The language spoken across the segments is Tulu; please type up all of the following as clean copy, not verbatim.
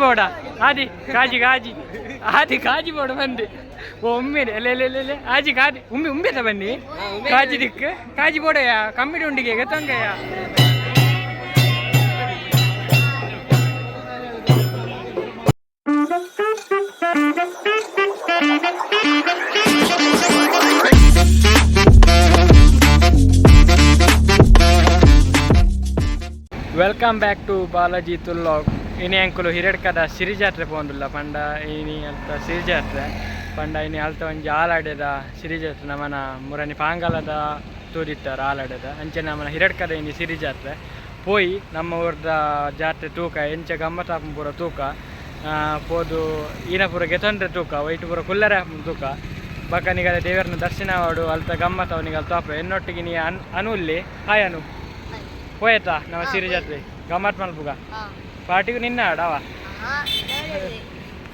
ಬೋಡ ಆದಿ ಕಾಜಿ ಕಾಜಿ ಆದಿ ಕಾಜಿ ಬೋಡ ಬಂದು ಓ ಒಮ್ಮೆ ಅಲ್ಲೇ ಅಲ್ಲೇ ಆಜಿ ಕಾಜಿ ಉಮ್ಮೆ ಉಂಬೆತ ಬನ್ನಿ ಕಾಜಿ ದಿಕ್ ಕಾಜಿ ಬೋಡಯ್ಯ ಕಮ್ಮಿಡಿ ಉಂಡಿಗೆ ಗೊತ್ತಂಗಯ್ಯ. Welcome back to Balaji ತುಲ್ಲಾಗ್. ಇನಿ ಅಂಕುಲು ಹಿರಡ್ಕದ ಸಿರಿಜಾತ್ರೆ ಪೋಂದುಲ್ಲ ಪಂಡ ಇನಿ ಅಲ್ತ ಸಿರಿಜಾತ್ರೆ ಪಂಡ ಇನಿ ಅಲ್ತ ಒಂಜಿ ಆಲಾಡೆದ ಸಿರಿಜಾತ್ರೆ ನಮನ ಮುರನಿ ಪಾಂಗಲದ ತೂದಿತ್ತಾರೆ ಆಲಾಡೆದ ಅಂಚೆ ನಮನ ಹಿರಡ್ಕದ ಇನಿ ಸಿರಿಜಾತ್ರೆ ಪೋಯಿ ನಮ್ಮ ಊರ್ದ ಜಾತ್ರೆ ತೂಕ ಎಂಚ ಗಮ್ಮತ್ತಾಪುನ ಪೂರ ತೂಕ ಪೋದು ಈನ ಪೂರ ಗೆತೊಂಡ್ರೆ ತೂಕ ವೈಟ್ ಪೂರ ಕುಲ್ಲರೆ ಆಪುಂಡು ತೂಕ ಬೊಕ ನಿಗಲ ದೇವರನ ದರ್ಶನ ಆವಡು ಅಲ್ತ ಗಮ್ಮತ್ ಅವು ನಿಗಲ್ ತೋಪ ಎನ್ನೊಟ್ಟಿಗೆ ನೀ ಅನ್ ಅನು ಉಲ್ಲಿ. ಹಾಯ್ ಅನು, ಪೋಯತಾ ನಮ್ಮ ಸಿರಿ ಜಾತ್ರೆ ಗಮ್ಮತ್ ಮಲ್ಪುಗ? ಪಾರ್ಟಿಗೂ ನಿನ್ನ ಆಡವ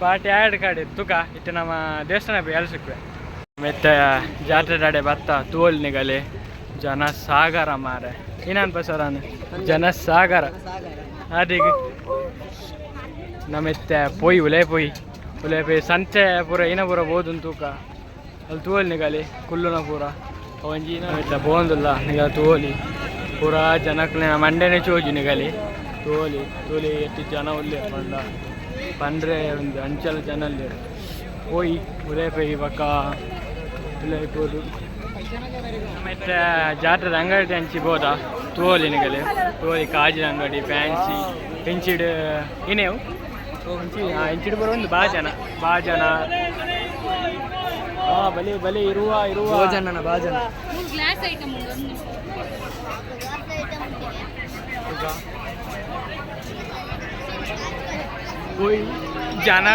ಪಾರ್ಟಿ ಆಡ್ ಕಾಡಿ ತುಕ ಇತ್ತೆ ನಮ್ಮ ದೇವಸ್ಥಾನ ಎಲ್ಸುಕ್ವೆ ಮೆತ್ತ ಜಾತ್ರೆ ದಾಡೆ ಬತ್ತ ತೋಲ್ ನಿಗಲೆ ಜನ ಸಾಗರ ಮಾರೆ ಇನ್ನನ್ ಬಸರಾನ ಜನ ಸಾಗರ ಅದೀಗ ನಮ್ಮೆತ್ತೆ ಪೋಯಿ ಉಲೇ ಪೋಯಿ ಉಲೇ ಪೋಯಿ ಸಂತೆ ಪೂರ ಇನ ಪೂರ ಬೋದುನ್ ತೂಕ ಅಲ್ಲಿ ತೋಲ್ ನಿಗಲಿ ಕುಲ್ಲುನ ಪೂರ ಒಂಜಿ ಮೆತ್ತ ಪೋಂದುಲ್ಲ ನಿಗ ತೋಲಿ ಪೂರ ಜನಕ್ಲೆನ ಮಂಡೆನೆ ಚೋಜಿ ನಿಗಲಿ ತೋಲಿ ತೋಲಿ ಎತ್ತಿ ಜನ ಉಲ್ಲೆ ಪಂಡ ಪಂಡ್ರೆ ಒಂದು ಅಂಚಲ ಜನ ಉಲ್ಲೆರ್ ಪೋಯಿ ಉಲೇ ಪೋಯಿ ಬೊಕ್ಕ ಉಲೇ ಪೋದು ಮೆತ್ತೆ ಜಾತ್ರೆದ ಅಂಗಡಿ ಅಂಚಿ ಬೋದ ತೋಲಿ ನಿಗಲಿ ತೋಲಿ ಕಾಜಿನ ಅಂಗಡಿ ಫ್ಯಾನ್ಸಿ ಇಂಚಿಡ್ ಇನೇವು ಇಂಚಿ ಇಂಚಿಡ್ ಬರೋ ಒಂದು ಬಾ ಜನ ಬಾ ಜನ ಬಲಿ ಬಲಿ ಇರುವ ಇರುವ ಭೋಜನ ಭಾಜನ. ಮೂರು ಗ್ಲಾಸ್ ಐಟಮ್ ಉಂಟು ಒಂದು. ಹೋಯ್ ಜನ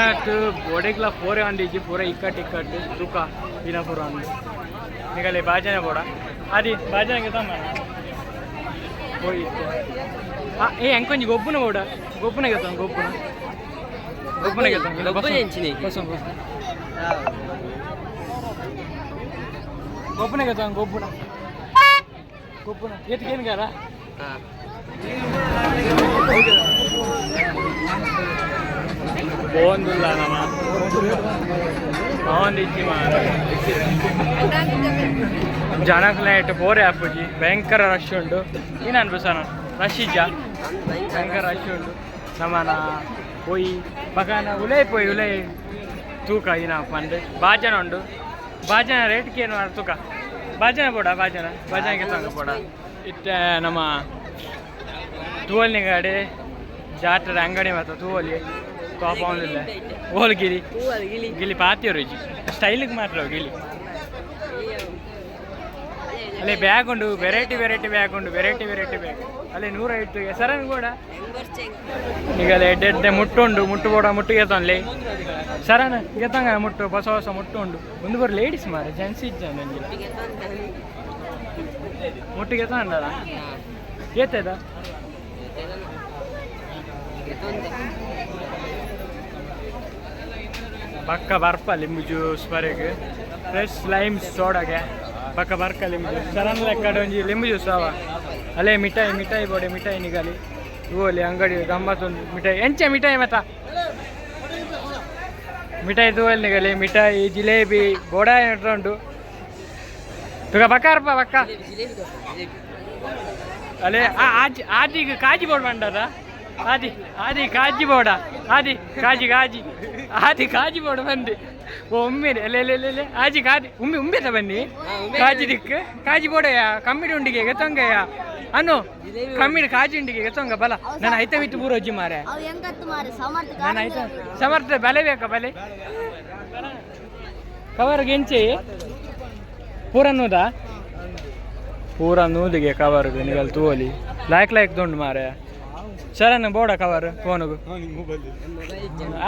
ಬೋಡೆಗ್ಲ ಪೋರೆ ಅಂದಿಜ್ಜಿ ಪೂರ ಇಕ್ಕಟ್ಟು ಇಕ್ಕಟ್ಟು ತುಕ ದಿನ ಪೂರ ಅಂದು ನಿಗಲೆ ಬಾಜನ ಬೋಡ ಅದಿ ಬಾಜನಗೆ ತಮ್ಮ ಹೋಯ್ ಏ ಅಂಕೊಂಜಿ ಗೊಬ್ಬುನ ಬೋಡ ಗೊಬ್ಬುನ ಗೆತ್ತ ಗೊಬ್ಬುನ ಗೊಬ್ಬುನ ಗೆತ್ತ. ಗೊಬ್ಬುನ ಎಂಚಿನ? ಬಸ್ಸು ಬಸ್ಸು ಗೊಬ್ಬುನ ಗೆತ್ತ ಗೊಬ್ಬುನ ಗೊಬ್ಬುನ ಏತ್ಕೇನ್ಗಾರ ಪೋಂದುಲ್ಲ ನಮ ಪೋಂದಿಜ್ಜಿ ಮಾರ್ರೆ. ಜನಕ್ಲೆ ಪೋರೆ ಆಪುಜಿ ಭಯಂಕರ ರಶ್ ಉಂಡು ಏನ್ ಬಸನ ರಶ್ ಇಜ್ಜ ಭಯಂಕರ ರಶ್ ಉಂಡು ನಮನ ಪೋಯಿ ಬಗಾನ ಉಲೈ ಪೋಯಿ ಉಲೈ ತೂಕ ಇನ ಪಂದ್ ಬಾಜನ ಉಂಡು ಬಾಜನ ರೇಟ್ ಏನು ತೂಕ ಬಾಜನ ಬೋಡ ಬಾಜನ ಬಾಜನಕ್ಕೆ ತಂಗ ಬೋಡ ಇತ್ತೆ ನಮ್ಮ ತೂವಲ್ನಿ ಗಾಡಿ ಜಾತ್ರೆ ಅಂಗಡಿ ಮಾತ್ರ ತೂವಲಿ ತೋಪ ಓಲ್ ಗಿಲಿ ಗಿಲಿ ಪಾತಿಯವರು ಇಜ್ಜಿ ಸ್ಟೈಲಿಗೆ ಮಾತ್ರ ಗಿಲಿ ಅಲ್ಲಿ ಬ್ಯಾಗ್ ಉಂಡು ವೆರೈಟಿ ವೆರೈಟಿ ಬ್ಯಾಗ್ ಉಂಡು ವೆರೈಟಿ ವೆರೈಟಿ ಬ್ಯಾಗ್ ಅಲ್ಲಿ 105 ಹೆಸರನ್ನು ಕೂಡ ಈಗ ಅಲ್ಲಿ ಎಡ್ಡೆ ಎಡ್ಡೆ ಮುಟ್ಟು ಉಂಡು ಮುಟ್ಟು ಬೋಡ ಮುಟ್ಟು ಗೆತ್ತಲ್ಲಿ ಸರನ ಗೆತ್ತಂಗ ಮುಟ್ಟು ಹೊಸ ಹೊಸ ಮುಟ್ಟು ಉಂಡು ಒಂದು ಬರ್ ಲೇಡೀಸ್ ಮಾರೆ ಜೆಂಟ್ಸ್ ಇಜ್ಜ ನಂಜಿಲ್ಲ ಮುಟ್ಟು ಗೆತ್ತಂಡಲ್ಲ ಏತದ ಬಕ್ಕ ಬರ್ಪ ಲಿಂಬು ಜ್ಯೂಸ್ ಬರೆಗೆ ಫ್ರೆಶ್ ಲೈಮ್ ಸೋಡಾಗೆ ಬಕ್ಕ ಬರ್ಕ ಲಿಂಬು ಜ್ಯೂಸ್ ಸರನ್ ಲೆಕ್ಕಡೆ ಒಂಜಿ ಲಿಂಬು ಜ್ಯೂಸ್ ಅವ ಅಲ್ಲೇ ಮಿಠಾಯಿ ಮಿಠಾಯಿ ಬೋಡೆ ಮಿಠಾಯಿ ನಿಗಲಿ ತೂವಲಿ ಅಂಗಡಿ ಗಮ್ಮತ್ತೊಂದು ಮಿಠಾಯಿ ಎಂಚ ಮಿಠಾಯಿ ಮತ್ತ ಮಿಠಾಯಿ ತೂವಲಿ ನಿಗಲಿ ಮಿಠಾಯಿ ಜಿಲೇಬಿ ಬೋಡಾ ಉಂಟು ತುಗ ಬಕ್ಕಾರಪ್ಪ ಬಕ್ಕ ಅಲ್ಲೇ ಆಜಿ ಆದಿಗೆ ಕಾಜಿ ಬೋರ್ಡ್ ಬಂಡದ ಆದಿ ಆದಿ ಕಾಜಿ ಬೋಡ ಆದಿ ಕಾಜಿ ಕಾಜಿ ಆದಿ ಕಾಜಿ ಬೋಡ ಬಂದು ಓ ಒಮ್ಮೆ ಅಲ್ಲೇ ಅಲ್ಲೇ ಅಲ್ಲೇ ಆಜಿ ಕಾಜಿ ಉಮ್ಮೆ ಉಂಬೆತ ಬನ್ನಿ ಕಾಜಿ ದಿಕ್ ಕಾಜಿ ಬೋಡಯ್ಯ ಕಮ್ಮಿಡಿ ಉಂಡಿಗೆ ಗೆತ್ತಂಗಯ್ಯ ಅನು ಕಮ್ಮಿಡಿ ಕಾಜಿ ಉಂಡಿಗೆ ಗೆತ್ತಂಗ ಬಲ ನಾನು ಐತ ಬಿಟ್ಟು ಪೂರ ಅಜ್ಜಿ ಮಾರೆ ಅವು ಹೆಂಗತ್ತು ಮಾರೆ ಸಮರ್ಥ. ನಾನು ಐತ ಸಮರ್ಥ ಬಲೆ ಬೇಕಾ ಬಲೆ ಕವರ್ ಗೆಂಚಿ ಪೂರ ನೂದಾ ಪೂರ ನೂದಿಗೆ ಕವರ್ ನಿಗಲ್ ತೂವಲಿ ಲಾಯ್ಕ್ ಲಾಯ್ಕ್ ದುಂಡು ಮಾರೆ ಸರನ್ ಬೋಡ ಕವರ್ ಫೋನುಗು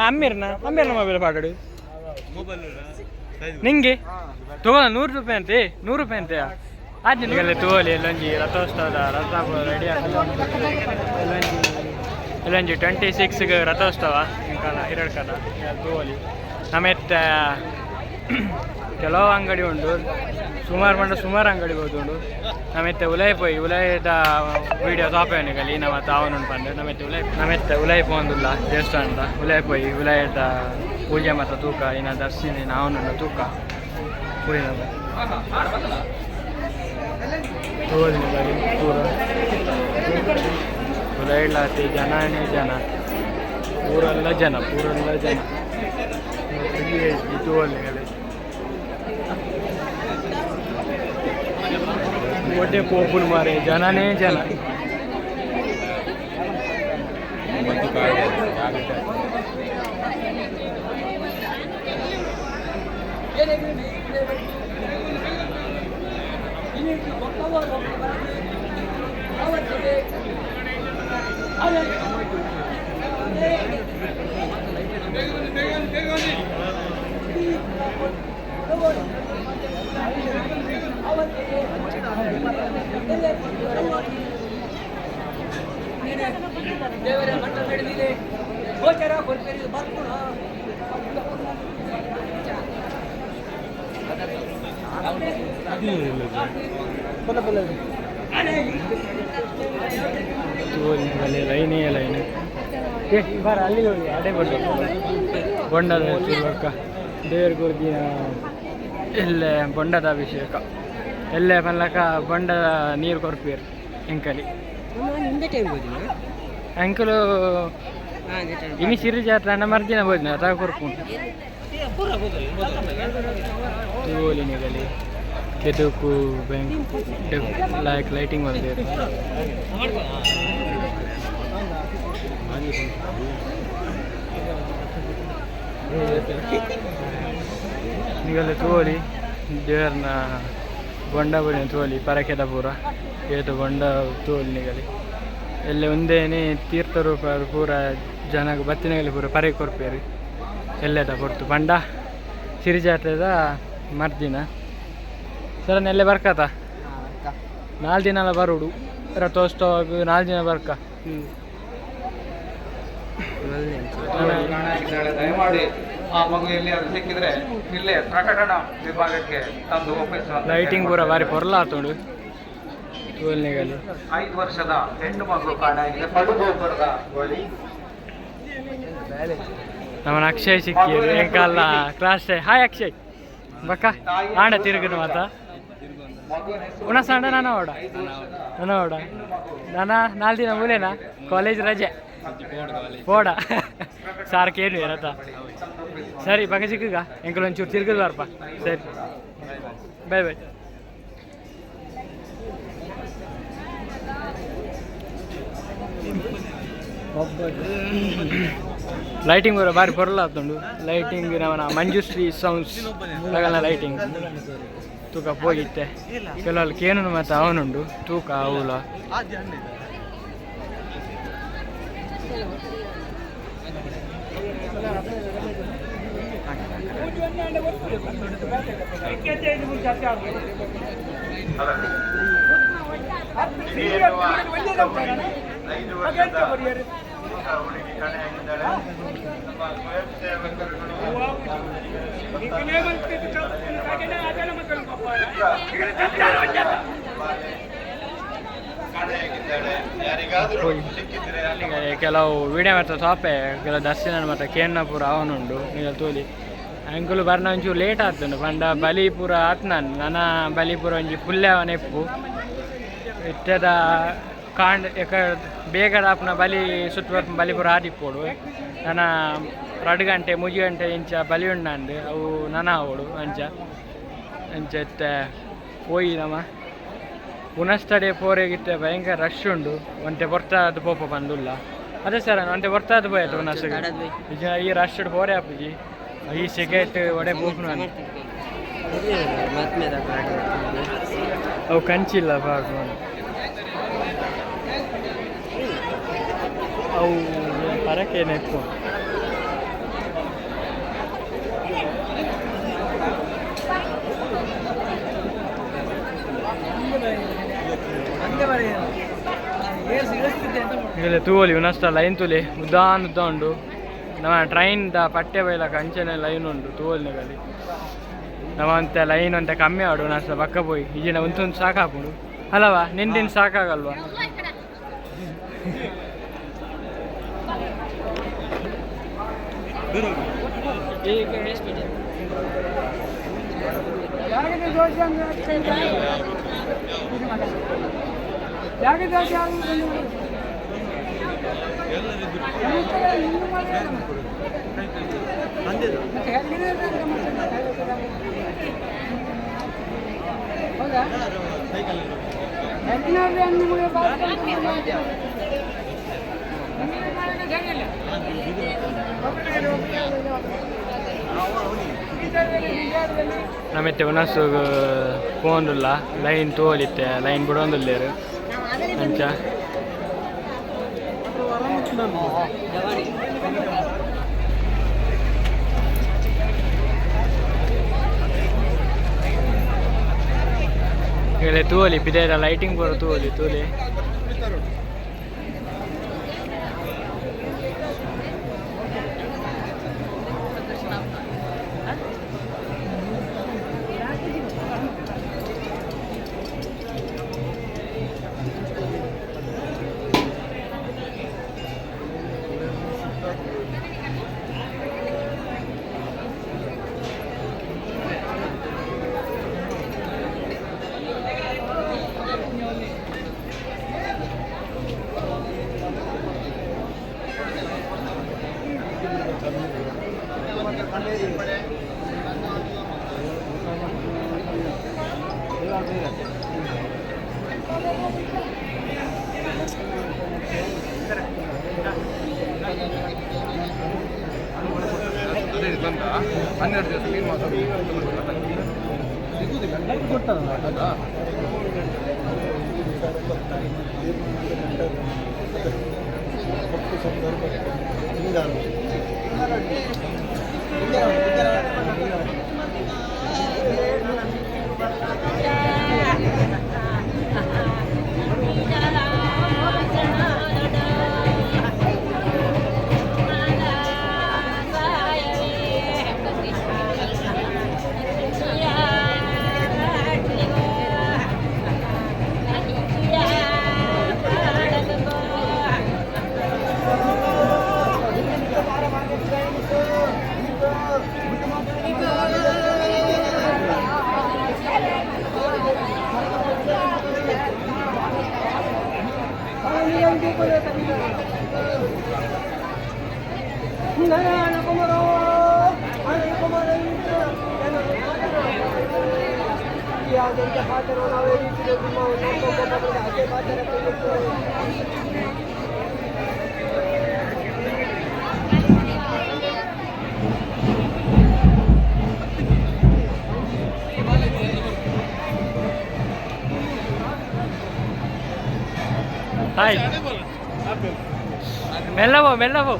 ಅಮ್ಮಿರ್ನ ಅಮ್ಮಿರ್ನ ಮೊಬೈಲ್ ಪಾಡಡು ನಿಂಗೆ ತಗೋ 100 ರೂಪಾಯಿ ಅಂತೆ 100 ರೂಪಾಯಿ ಅಂತೆಯಾ ಅದು ನಿಗಲ್ಲಿ ತೂವಲಿ ಎಲ್ಲೊಂಜಿ ರಥೋತ್ಸವದ ರಥ ರೆಡಿ ಎಲ್ಲೊಂಜಿ ಎಲ್ಲೊಂಜಿ 26ಗೆ ರಥೋತ್ಸವ ಇಂಕಾಲ ಹಿರಡ್ಕದ ತೂವಲಿ ನಮ್ಮೆತ್ತ ಕೆಲವು ಅಂಗಡಿ ಉಂಡು ಸುಮಾರು ಪಂಡ ಸುಮಾರು ಅಂಗಡಿ ಹೋದುಂಡು ನಮ್ಮೆತ್ತೆ ಉಲೈ ಪೋಯಿ ಉಲೈದ ವೀಡಿಯೋ ತಾಪೇನಿಗಲಿ ನಮ್ಮ ತಾವನುಂಡು ಪಂಡ ನಮ್ಮೆತ್ತೆ ಉಲೈ ನಮ್ಮೆತ್ತೆ ಉಲೈ ಪೋಂದುಲ್ಲ ದೇವಸ್ಥಾನದ ಉಲೈ ಪೋಯಿ ಉಲೈದ ಪೂಜೆ ಮಾತ ತೂಕ ಇನ್ನ ದರ್ಶನ ನಾವನುಂಡು ತೂಕ ಪೂಜೆ ತೋಲಿನ ಪೂರ ಉಲೈಡ್ಲಾತಿ ಜನನೇ ಜನ ಪೂರೆಲ್ಲ ಜನ ಪೂರೆಲ್ಲ ಜನ ತೋಲಿಗಲಿ ಒಡ್ಡೆ ಪೋಪುನ್ ಮಾರೆ ಜನನೇ ಜನ. ಲೈನೇ ಲೈನ್ ಬಾರ ಅಲ್ಲಿ ಹೋಗಿ ಅಡೆ ಬರ್ಬೇಕು ಬೊಂಡದ ತಿರುವಕ್ಕ ದೇವ್ರ ಗುರುದಿನ ಎಲ್ಲೆ ಬೊಂಡದ ಅಭಿಷೇಕ ಎಲ್ಲೆ ಪನ್ಲಕ ಬೊಂಡದ ನೀರು ಕೊರ್ಪೀರ್ ಎಂಕಲಿ ಅಂಕಲು ಇನಿ ಸಿರಿ ಜಾತ್ರೆ ಅಣ್ಣ ಮರ್ದಿನ ಬೋದಿನ ತಾ ಕೊರ್ಪುಂಡು ತೋಲಿನಗಲಿ ಕೆಟುಕು ಬ್ಯಾಂಕ್ ಲೈಕ್ ಲೈಟಿಂಗ್ ಬಂದಿದೆ. ನಿಗಲ್ಲಿ ತೋಲಿ ದೇವರನ್ನ ಬೊಂಡ ಬುಡಿನ ತೋಲಿ ಪರಕೆದ ಪೂರ ಏತು ಬೊಂಡ ತೋಲಿ ನಿಗಲಿ ಎಲ್ಲೆ ಒಂದೇನೆ ತೀರ್ಥ ರೂಪ ಪೂರ ಜನಗ ಬತ್ತಿನಗಲಿ ಪೂರ ಪರೆ ಕೊರ್ಪೇರು ಎಲ್ಲೆದ ಪೊರ್ತು ಪಂಡ ಸಿರಿ ಜಾತ್ರೆದ ಮರ್ದಿನ ಸರ ನೆಲ್ಲೆ ಬರ್ಕತ ನಾಲ್ಕು ದಿನ ಎಲ್ಲ ಬರುಡು ರಥೋತ್ಸವ 4 ದಿನ ಬರ್ಕ. ದಯಮಾಡಿ ಆ ಮಗು ಎಲ್ಲಿಯಾದ್ರೂ ಸಿಕ್ಕಿದ್ರೆ ಇಲ್ಲೇ ಪ್ರಕಟಣಾ ವಿಭಾಗಕ್ಕೆ ತಂದು ಒಪ್ಪಿಸುವ ಲೈಟಿಂಗ್ ಪೂರ ಬಾರಿ ಪೊರ್ಲ ಆತುಂಡು ತೋಲ್ನಿಗಲಿ. 5 ವರ್ಷದ ಹೆಣ್ಣು ಮಗು ಕಾಣೆಯಾಗಿದೆ ಪಡುಗೋಪುರದ ಬಳಿ. ನಮ್ಮನ ಅಕ್ಷಯ್ ಸಿಕ್ಕಿರು ಎಂಕಲ್ಲ ಕ್ಲಾಸ್. ಹಾಯ್ ಅಕ್ಷಯ್ ಬಕ್ಕ ಆಂಡ ತಿರುಗುದು ಮಾತ ಉಣಸಾಂಡ ನಾನು ಓಡ ನಾನು ಓಡ ನಾನ 4 ದಿನ ಮೂಲೆನಾ ಕಾಲೇಜ್ ರಜೆ ಪೋಡ ಸಾರ್ ಕೇಳು ಇರತ್ತ ಸರಿ ಬಗ ಸಿಕ್ಕಗ ಎಂಕಲ್ ಒಂಚೂರು ತಿರುಗುದು ಬಾರಪ್ಪ. ಸರಿ ಬಾಯ್ ಬಾಯ್. ಲೈಟಿಂಗ್ ಬರೋ ಬಾರಿ ಪೊರ್ಲ ಆತುಂಡು ಲೈಟಿಂಗ್ ನಮ್ಮನ ಮಂಜುಶ್ರೀ ಸೌಂಡ್ಸ್ ತಗಲ ಲೈಟಿಂಗ್ ತೂಕ ಪೋಗಿತ್ತೆ ಕೆಲವು ಕೇನು ಮತ್ತು ಅವನುಂಡು ತೂಕ ಅವಲ ಕೆಲವು ವೀಡಿಯೋ ಮತ್ತು ತಾಪೆ ಕೆಲವು ದರ್ಶನ ಮತ್ತು ಕೇನ್ನ ಪೂರ ಅವನುಂಡು ನೀವು ತೋಲಿ ಅಂಕುಲು ಬರ್ನ ಒಂಚೂರು ಲೇಟ್ ಆತುಂಡು ಪಂಡ ಬಲಿ ಪೂರ ಆತ್ನಾನ್ ನನ ಬಲಿ ಪೂರ ಒಂಜಿ ಪುಲ್ಯವನ ಇಪ್ಪು ಇತ್ತದ ಕಾಂಡ್ ಎಕ ಬೇಗ ಆಪುನ ಬಲಿ ಸುತ್ತ ಬಲಿ ಪೂರ ಆದಿಪ್ಪೋಡು ನನ 2 ಗಂಟೆ 3 ಗಂಟೆ ಇಂಚ ಬಲಿ ಉಂಡಂದು ಅವು ನನ ಆವೋಡು ಅಂಚ ಅಂಚ ಇತ್ತೆ ಪೋಯಿ ನಮ ಪುನಸ್ತಡೆ ಪೋರೆಗಿತ್ತೆ ಭಯಂಕರ ರಶ್ ಉಂಡು ಒಂತೆ ಪೊರ್ತಾದ ಪೋಪ ಬಂದುಲ್ಲ ಅದೇ ಸರ್ ಒಂತೆ ಪೊರ್ತಾದ ಪೋಯ್ತು ಪುನಸ್ ಈ ರಶ್ ಪೋರೆ ಆಪುಜಿ ಈ ಸೆಕೆಟ್ ಒಡೆ ಪೋಪುನ ಅವು ಕಂಚಿಲ್ಲ ಪಾಪ ಅವು ಪರಕೇನೆ ಇಪ್ಪು ತೂವಲಿ ಉನಸ್ತ ಲೈನ್ ತುಲಿ ಉದ್ದಾನ್ ಉದ್ದ ಉಂಡು ನಮ್ಮ ಟ್ರೈನ್ the ಪಟ್ಟೆ ಬೈಲಕ ಅಂಚನೆ ಲೈನ್ ಉಂಡು ತೂವಲಿನಗಲಿ. ನಮ್ಮಂತ ಲೈನ್ ಅಂತ ಕಮ್ಮಿ ಆಡು ನಾಸ ಬಕ್ಕ ಪೋಯಿ ಈಜಿನ ಒಂತೊಂದು ಸಾಕಾಪುಂಡು ಅಲ್ಲವಾ ನಿಂದಿನ ಸಾಕಾಗಲ್ವಾ. ನಮ್ಮೆತ್ತೆ ಉನಸು ಪೋಂದುಲ್ಲ ಲೈನ್ ತೋಲಿತ್ತೆ ಲೈನ್ ಬಿಡೊಂದುಲ್ಲೇರು ಅಂಚ. ಇಲ್ಲೇ ತೂವಲಿ ಪಿದೇರ ಲೈಟಿಂಗ್ ಪೂರ ತೂವಲಿ ತೂಲಿ. 12 ದಿವಸ ಕ್ಲೀನ್ ಮಾತಾಡೋದು ಸಿಗುದಿಲ್ಲ ಹೌದಾ? ಹಾಯ್, ಮೆಲ್ಲವೋ ಮೆಲ್ಲವೋ.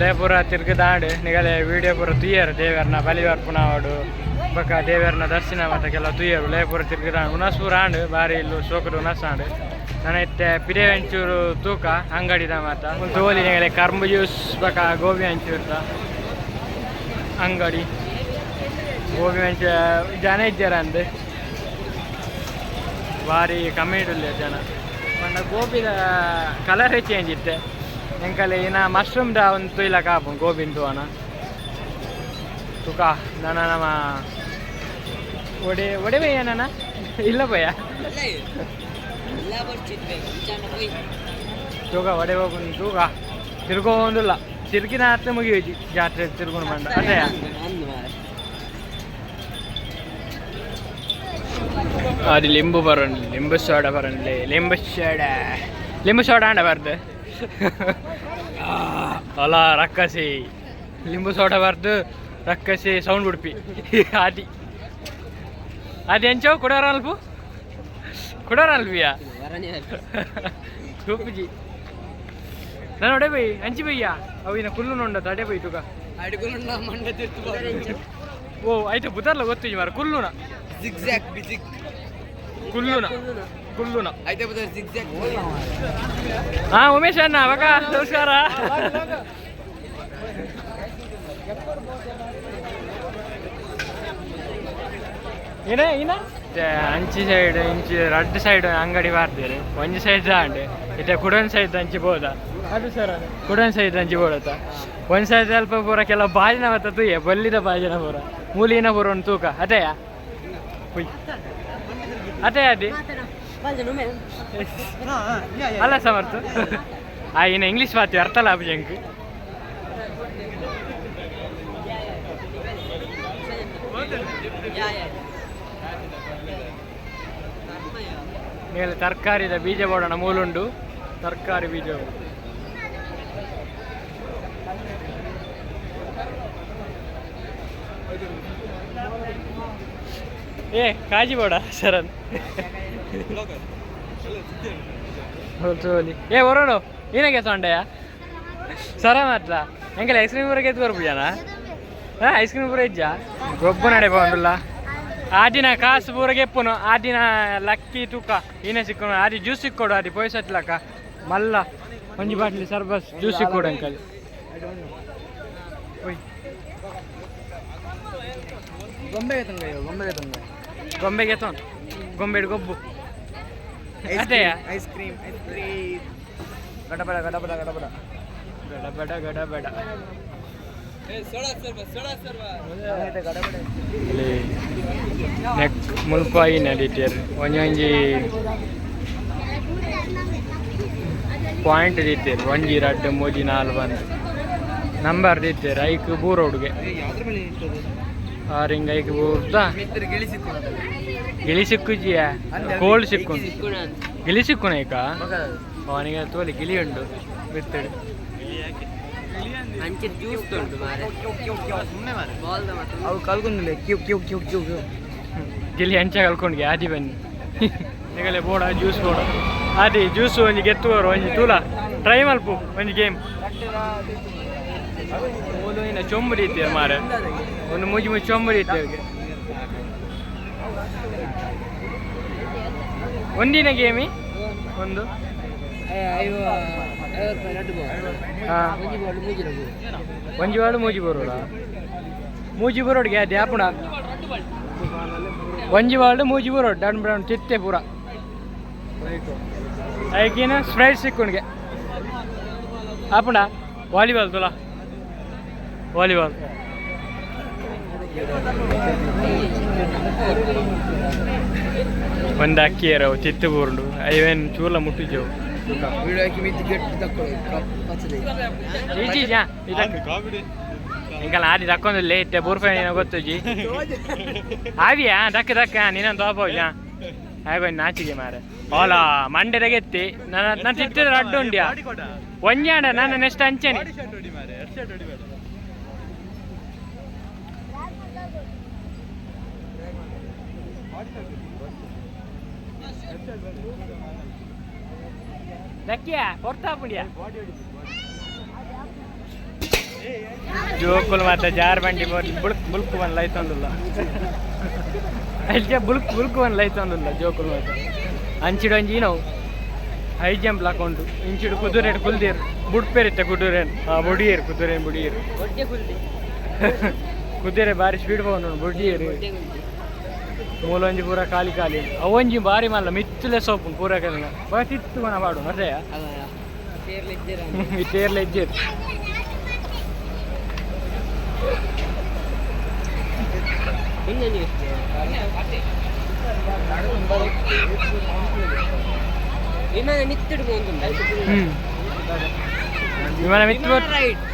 ಉದಯಪುರ ತಿರ್ಗದಾಂಡ್ ನಿಗಲೆ ವಿಡಿಯೋ ಪೂರ ತುಯ್ಯರು ದೇವರ್ನ ಬಲಿವರ್ಪುಣಾವಡು ಬೊಕ ದೇವರ್ನ ದರ್ಶನ ಮತ್ತ ಕೆಲವು ತುಯ್ಯರು ಉದಯಪುರ ತಿರ್ಗದಾಂಡ್ ಉನಸೂರ ಆಂಡ್ ಬಾರಿ ಇಲ್ಲು ಸೋಕುಡು ಉನಸಾಂಡ್ ನನ ಇತ್ತೆ ಪಿರೆ ಒಂಚೂರು ತೂಕ ಅಂಗಡಿದ ಮಾತ ತೋಲಿ ನಿಗಲೆ ಕರ್ಂಬು ಜ್ಯೂಸ್ ಬೊಕ ಗೋಬಿ ಮಂಚೂರ್ದ ಅಂಗಡಿ ಗೋಬಿ ಮಂಚ ಜನ ಇದ್ದಾರ ಅಂದ್ ಬಾರಿ ಕಮ್ಮಿ ಉಲ್ಲೆರ್ ಜನ ಪಂಡ ಗೋಬಿದ ಕಲರೇ ಚೇಂಜ್ ಇತ್ತೆ ಎಂಕಲೆ ಇನ ಮಶ್ರೂಮ್ ದ ಒಂದು ತುಯ್ಲಕ ಆಪುಂಡು ಗೋಬಿನ್ ತೂವನ ತುಕ ನನ ನಮ ಒಡೆ ಒಡೆ ಬಯ್ಯ ನನ ಇಲ್ಲ ಬಯ್ಯ ತೂಕ ಒಡೆ ಹೋಗುನ್ ತೂಕ ತಿರ್ಗೊಂದುಲ್ಲ ತಿರ್ಗಿನ ಆತ ಮುಗಿಯುಜಿ ಜಾತ್ರೆ ತಿರ್ಗೊಂಡು ಬಂಡ ಅದೇ ಅದು ಲಿಂಬು ಬರೋಣ ಲಿಂಬು ಸೋಡಾ ಬರೋಣ ಲಿಂಬು ಸೋಡಾ ಲಿಂಬು ಸೋಡಾ ಅಂಡ ಬರ್ದು ಅಲ್ಲ ರಕ್ಕಸಿ ಲಿಂಬು ಸೋಡಾ ಬರ್ದು ರಕ್ಕಸಿ ಸೌಂಡ್ ಉಡುಪಿ ಆದಿ ಅದು ಎಂಚೋ ಕುಡೋರ ಅಲ್ಪು ಕುಡೋರ ಅಲ್ಪಿಯಾ ತೂಪುಜಿ ನಾನು ಒಡೆ ಬೈ ಅಂಚಿ ಬಯ್ಯ ಅವಿನ ಕುಲ್ಲು ನೋಂಡ ತಡೆ ಬೈ ತುಗ ಓ ಆಯ್ತು ಬುದರ್ಲ ಗೊತ್ತಿಜಿ ಮಾರ ಕುಲ್ಲುನ ಜಿಗ್ಜಾಗ್ ಬಿಜಿಗ್ ಕುಲ್ಲುನ ಕುಲ್ಲುನ ಐತೆ ಬುದರ್ ಜಿಗ್ಜಾಗ್. ಹಾ ಉಮೇಶ್ ಅಣ್ಣ ಬಕ ನಮಸ್ಕಾರ. ಏನ ಏನ ಅಂಚಿ ಸೈಡ್ ಇಂಚಿ ರಡ್ಡ್ ಸೈಡ್ ಅಂಗಡಿ ಬಾರ್ದೇರು ಒಂಜಿ ಸೈಡ್ ಆಂಡ್ ಇತ್ತೆ ಕುಡೊಂದು ಸೈಡ್ ಅಂಚಿ ಬೋದ ಅದು ಸರ್ ಕುಡೊಂದು ಸೈಡ್ ಅಂಚಿ ಬೋಡತ್ತ ಒಂದ್ ಸೈಡ್ ಅಲ್ಪ ಪೂರ ಕೆಲವು ಬಾಜಿನ ಮತ್ತ ತೂಯೆ ಬಲ್ಲಿದ ಬಾಜಿನ ಪೂರ ಮೂಲಿನ ಪೂರ ಒಂದು ತೂಕ ಅತೆಯ ಹುಯ್ ಅದೇ ಅದೇ ಅಲ್ಲ ಸಮರ್ಥ ಆ ಇನ್ನು ಇಂಗ್ಲೀಷ್ ಮಾತು ಅರ್ಥಲ್ಲ ಅಭಿಜಂಕ್. ಮೇಲೆ ತರಕಾರಿದ ಬೀಜ ಬೋಡೋಣ ಮೂಲುಂಡು ತರಕಾರಿ ಬೀಜ. ಏ ಕಾಜಿ ಬೋಡ ಶರಣ್ ಏ ಬರೋಣ ಏನಾಗೆ ಸೊಂಡೆಯ ಸರ ಮಾತ್ರ ಎಂಕಲ್ ಐಸ್ ಕ್ರೀಮ್ ಪೂರ ಎತ್ತು ಬರ್ಪುಜಾನ. ಹಾಂ ಐಸ್ ಕ್ರೀಮ್ ಪೂರ ಇಜ್ಜಾ ಗೊಬ್ಬು ನಡೆ ಪೋಂಡುಲ್ಲ ಆ ದಿನ ಕಾಸು ಪೂರ ಗೆಪ್ಪುನು ಆ ದಿನ ಲಕ್ಕಿ ತೂಕ ಏನೇ ಸಿಕ್ಕೋನು ಆದಿ ಜ್ಯೂಸ್ ಸಿಕ್ಕೋಡು ಆದಿ ಪೊಯ್ಸತ್ಲಕ್ಕ ಮಲ್ಲ ಒಂಜಿ ಬಾಟ್ಲಿ ಸರ್ಬಸ್ ಜ್ಯೂಸ್ ಸಿಕ್ಕೋಡು ಅಂಕಲ್. ಗೊಂಬೆಗೆ ತಂಗ ಗೊಂಬೆಗೆ ತಂಗ ಗೊಂಬೆಗೆ ತೊಂದು ಗೊಂಬೆಡು ಗೊಬ್ಬು ಅದೇಯಾ ಐಸ್ ಕ್ರೀಮ್ ಐಸ್ ಕ್ರೀಮ್ ಗಡಬಡ ಗಡಬಡ ಗಡಬಡ ಗಡಬಡ ಗಡಬಡ. ಗಡಬಡ. ಇಲ್ಲಿ ನೆಕ್ ಮುಲ್ಪಾಯಿ ನಡೀತೀರ್ ಒಂಜೊಂಜಿ ಪಾಯಿಂಟ್ ದೀತೀರ್ ಒಂಜಿ ರಡ್ಡ್ ಮೂಜಿ ನಾಲ್ ಬಂದು ನಂಬರ್ ದೀತೀರ್ ಐಕ್ ಬೂರೋಡ್ಗೆ ಆರಿಂಗ್ ಐಕ್ ಬೂರ್ದ ಗಿಳಿ ಸಿಕ್ಕುಜಿಯ ಕೋಲ್ಡ್ ಸಿಕ್ಕು ಗಿಳಿ ಸಿಕ್ಕುನ ಐಕ ಅವನಿಗೆ ತೋಲಿ ಗಿಳಿ ಉಂಡು ಬಿತ್ತಡು ಅವು ಕಲ್ಗೊಂದಿಲ್ಲ ಕ್ಯೂ ಕ್ಯೂ ಕ್ಯೂ ಕ್ಯೂ Q. ಗಿಳಿ ಅಂಚ ಕಲ್ಕೊಂಡ್ಗೆ ಆದಿ ಬನ್ನಿ ನಿಗಲೆ ಬೋಡ ಜ್ಯೂಸ್ ಬೋಡ ಆದಿ ಜ್ಯೂಸ್ ಒಂಜಿ ಗೆತ್ತುವರು ಒಂಜಿ ತೂಲ ಟ್ರೈ ಮಲ್ಪು ಒಂಜಿ ಗೇಮ್ ಓಲು ಇನ್ನ ಚೊಂಬು ರೀತಿಯ ಮಾರೆ ಒಂದು ಮೂಜಿ ಮೂಜಿ ಚೊಂಬು ರೀತಿಯ ಒಂದಿನ ಗೇಮಿ ಒಂದು ಹಾಂ ಒಂಜಿ ವಾಡು ಮೂಜಿ ಬರೋಡ ಮೂಜಿ ಬರೋಡ್ಗೆ ಅದೇ ಆಪುಣ ಒಂಜಿ ವಾರ್ಡ್ ಮೂಜಿ ಬರೋಡ್ ಡನ್ ಬ್ರೌನ್ ಚಿತ್ತೆ ಪೂರ ಐಕಿನ ಸ್ಪ್ರೈಟ್ ಸಿಕ್ಕುಣ್ಗೆ ಆಪುಣ ವಾಲಿಬಾಲ್ ತುಲಾ ವಾಲಿಬಾಲ್ ಒಂದು ಅಕ್ಕಿ ಏರವು ಚಿತ್ತು ಬೂರುಂಡು ಐವೇನು ಚೂಲ ಮುಟ್ಟಿಜವು ಇಜ್ಜಿ ಇಂಕಲ್ಲ ಆದಿ ದಕ್ಕೊಂದಿಲ್ಲ ಇತ್ತೆ ಬೂರ್ಫೆ ನೀನು ಗೊತ್ತುಜಿ ಆವಿಯಾ ದಕ್ಕ ದಕ್ಕ ನೀನೊಂದು ತೋಪೋಜ ಹಾಗೆ ನಾಚಿಗೆ ಮಾರೆ ಓಲಾ ಮಂಡೆದ ಗೆತ್ತಿ ನನ್ನ ನಾನು ತಿತ್ತಿದ್ರೆ ಅಡ್ಡು ಉಂಡ್ಯಾ ಒಂಜಾಂಡ ನಾನು ನೆಕ್ಸ್ಟ್ ಅಂಚೆನೆ ದಕ್ಕಿಯಾ ಕೊಡ್ತಾ ಪುಂಡಿಯಾ. ಜೋಕುಲು ಮಾತ ಜಾರ್ ಬಂಡಿ ಬುಲ್ಕ್ ಬುಲ್ಕು ಬಂದು ಲೈತೊಂದುಲ್ಲ. ಅಲ್ಜ ಬುಲ್ಕ್ ಬುಲ್ಕು ಬಂದು ಲೈತೊಂದುಲ್ಲ ಜೋಕುಲು ಮಾತ. ಅಂಚಿಡು ಒಂಜಿ ನಾವು ಹೈ ಜಂಪ್ ಲಾಕೊಂಡು ಇಂಚಿಡು ಕುದುರೆ ಕುಲ್ದೇರು ಬುಡ್ಪೇರಿತ್ತ ಕುದುರೆ. ಬುಡಿಯೇರು ಕುದುರೆ ಬುಡಿಯೇರು. ಕುದುರೆ ಬಾರಿ ಸ್ಪೀಡ್ ಪೋನು ಬುಡಿಯೇರು. ಮೂಲೊಂಜಿ ಪೂರ ಖಾಲಿ ಖಾಲಿ. ಅವೊಂಜಿ ಬಾರಿ ಮಲ್ಲ ಮಿತ್ತುಲೆ ಸೋಪು ಪೂರ ಕಲಿನ ತಿತ್ತು ಮನ ಪಾಡು ಮತ್ತೆ ತೇರ್ಲೆ ಇಜ್ಜೇರು. ವಿಮಾನ ಮಿತ್ತಿಡು. ವಿಮಾನ ಮಿತ್ತು. ರೈಟ್.